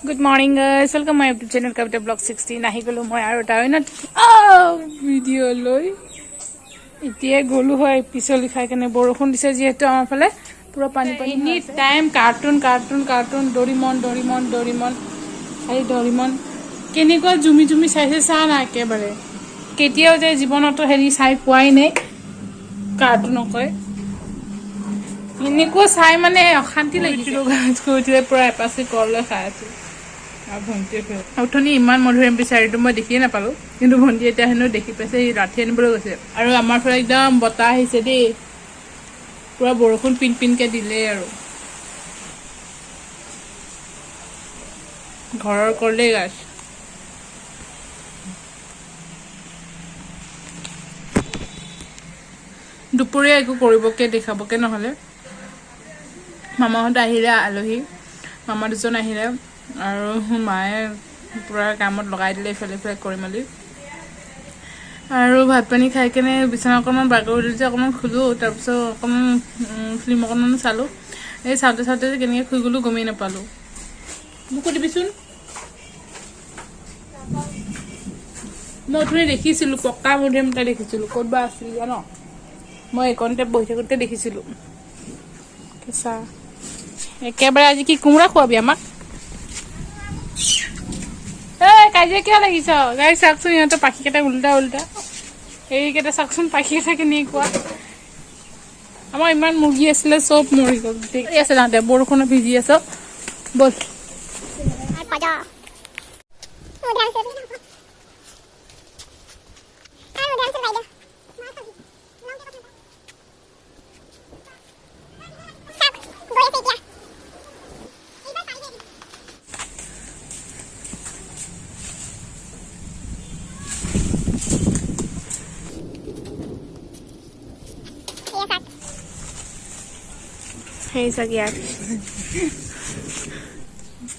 Good morning guys, welcome my YouTube channel Kavita blog 16। আহি গ'লোঁ মই আৰু এটা অন্য ভিডিঅ' লৈ। এতিয়াই গ'লোঁ হয় পিছলি খাই কেনে, বৰষুণ দিছে যিহেতু আমাৰ ফালে পূৰা পানী পানী। Any time cartoon cartoon cartoon, Doraemon Doraemon Doraemon, খালি ডৰিমন। কেনেকুৱা জুমি জুমি চাইছে চা না একেবাৰে। কেতিয়াও যে জীৱনতো হেৰি চাই পোৱাই নাই কাৰ্টুনকৈ এনেকুৱা চাই, মানে অশান্তি লাগিছিল। উঠিলে পূৰা এপাচি কল লৈ খাই আছো আৰু ভণ্টিয়ে অথনি ইমান মধুৰিআম বিচাৰিটো মই দেখিয়ে নাপালোঁ, কিন্তু ভণ্টিয়ে এতিয়া হেনো দেখি পাইছে, সি লাঠি আনিবলৈ গৈছে। আৰু আমাৰ ফালে একদম বতাহ আহিছে দেই, পূৰা বৰষুণ পিন পিনকে দিলেই আৰু ঘৰৰ কলেই গাছ। দুপৰীয়া একো কৰিবকে দেখাবকে নহ'লে, মামাহঁত আহিলে, আলহী মামা দুজন আহিলে আৰু মায়ে পূৰা কামত লগাই দিলে ইফালে ইফালে কৰি মেলি। আৰু ভাত পানী খাই কেনে বিচনা অকণমান বাগৰি দিলোঁ যে অকণমান শুলোঁ, তাৰপিছত অকণমান ফিল্ম অকণমান চালোঁ। এই চাওঁতে চাওঁতে যে কেনেকৈ শুই গ'লোঁ গমেই নাপালোঁ। মোকো দিবিচোন। মই অথনি দেখিছিলোঁ পকা মধুৰিআম এটা দেখিছিলোঁ, ক'ত বা আছিল জান? মই এইকণতে বহি থাকোঁতে দেখিছিলোঁ। কেঁচা একেবাৰে। আজি কি কোমোৰা খুৱাবি আমাক? এই কাজিয়া কিয় লাগিছ? গাই চাওকচোন, ইহঁতৰ পাখি কেইটা উল্টা উল্টা। এইকেইটা চাওকচোন, পাখি কেইটা কেনেকুৱা। আমাৰ ইমান মুৰ্গী আছিলে, চব মৰি গ'ল। ঠিক আছে, যাওঁতে বৰষুণত ভিজি আছ, ব'ল। পাজা মধুৰিআম। চাওক, গৈ আছে এতিয়া। এইবাৰ পাৰিলে। এয়া চাওক। সেই চাগে ইয়াত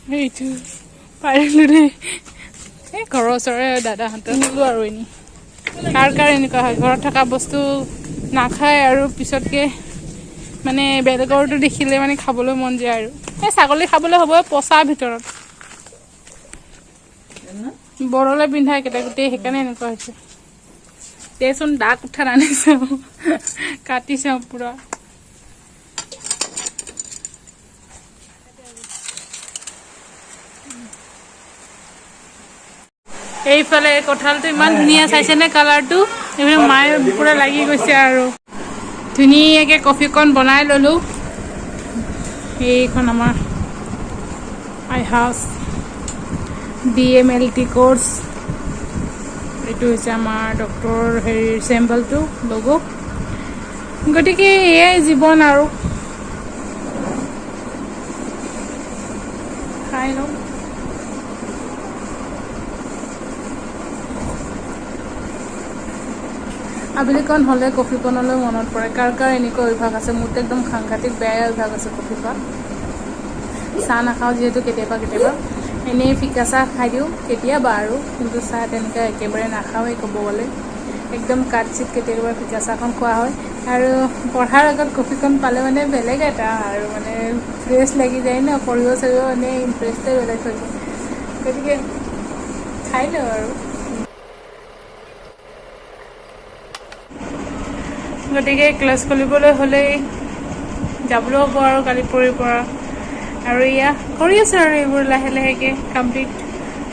সেইটো পাৰিলো দেই। এই ঘৰৰ ওচৰৰে দাদাহঁতৰ নিলো আৰু এনেই। কাৰ কাৰ এনেকুৱা হয়, ঘৰত থকা বস্তু নাখায় আৰু পিছতকে মানে বেলেগৰটো দেখিলে মানে খাবলৈ মন যায়? আৰু এই ছাগলী খাবলৈ হ'ব পচা ভিতৰত বৰলে পিন্ধা কেইটা গোটেই, সেইকাৰণে এনেকুৱা হৈছে। দেচোন, দাগ উঠা আনিছো, কাটি চাওঁ পুৰা। এইফালে কঁঠালটো ইমান ধুনীয়া, চাইছেনে কালাৰটো? এইফালে মায়ে পুৰা লাগি গৈছে। আৰু ধুনীয়াকে কফিকণ বনাই ললো। এইখন আমাৰ আই হাউচ, ডিএমএলটি কৰ্চ। এইটো হৈছে আমাৰ ডক্টৰ হেৰিৰ চেম্বলটো, লগো। গতিকে এয়াই জীৱন আৰু খাই লওঁ। আবেলিকণ হ'লে কফিকণলৈ মনত পৰে। কাৰ কাৰ এনেকুৱা অভ্যাস আছে? মোৰতো একদম সাংঘাতিক বেয়াই অভ্যাস আছে কফি খোৱা। চাহ নাখাওঁ যিহেতু, কেতিয়াবা কেতিয়াবা এনেই ফিকা চাহ খাই দিওঁ কেতিয়াবা আৰু, কিন্তু চাহ তেনেকৈ একেবাৰে নাখাওঁৱেই ক'ব গ'লে। একদম কাট চিত কেতিয়াবা ফিকা চাহখন খোৱা হয়। আৰু পঢ়াৰ আগত কফিকণ পালে মানে বেলেগ এটা আৰু মানে ফ্ৰেছ লাগি যায় ন, পঢ়িব চঢ়িব মানে ইণ্টাৰেষ্টে বেলেগ হৈ যায়। গতিকে খাই লওঁ আৰু। গতিকে ক্লাছ খুলিবলৈ হ'লেই যাবলৈ হ'ব আৰু কালি পৰহিৰ পৰা। আৰু এয়া কৰি আছোঁ আৰু এইবোৰ লাহে লাহেকৈ কমপ্লিট,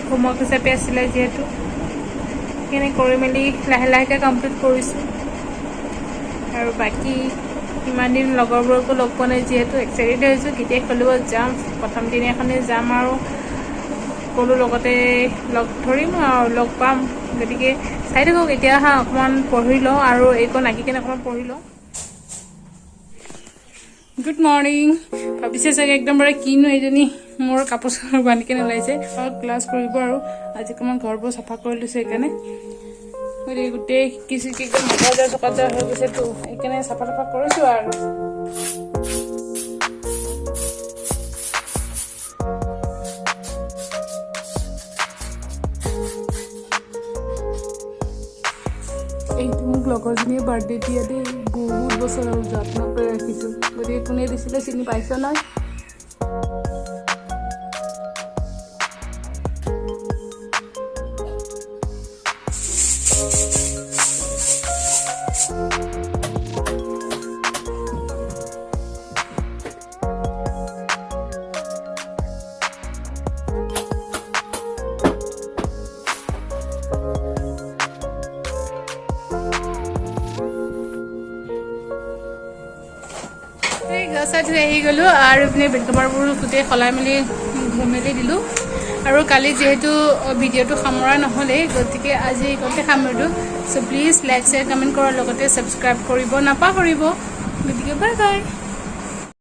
হোমৱৰ্ক হিচাপে আছিলে যিহেতু, সেইখিনি কৰি মেলি লাহে লাহেকৈ কমপ্লিট কৰিছোঁ। আৰু বাকী ইমান দিন লগৰবোৰকো লগ পোৱা নাই যিহেতু, এক্সাইটেড হৈছোঁ কেতিয়া খুলিব যাম। প্ৰথম দিনাখনেই যাম আৰু সকলো লগতে লগ ধৰিম আৰু লগ পাম। গতিকে চাই থাকক। এতিয়া হা অকণমান পঢ়ি লওঁ আৰু এইকণ আঁকি কেনে অকণমান পঢ়ি লওঁ। Good morning. ভাবিছে চাগে একদম বাৰে কিনো এইজনী মোৰ কাপোৰ চাপোৰ বান্ধি কেনে ওলাইছে ক্লাছ কৰিব। আৰু আজি অকণমান ঘৰবোৰ চাফা কৰি লৈছোঁ সেইকাৰণে। গতিকে গোটেই কিছু কি একদম মকা চকা যোৱা হৈ গৈছেতো, সেইকাৰণে চাফা চাফা কৰিছোঁ। আৰু এইটো মোক লগৰজনীয়ে বাৰ্থডে দিয়া দেই, বহুত বছৰ হ'ল, যত্ন কৰি ৰাখিছোঁ। গতিকে কোনে দিছিলে চিনি পাইছ নহয়? চা ধুই আহি গ'লোঁ আৰু ইপিনে বেড কভাৰবোৰ গোটেই সলাই মেলি মেলি দিলোঁ। আৰু কালি যিহেতু ভিডিঅ'টো সামৰা নহ'লেই, গতিকে আজি এইকণতে সামৰিলোঁ। So please like, share, comment কৰাৰ লগতে ছাবস্ক্ৰাইব কৰিব নাপাহৰিব। গতিকে বাই বাই।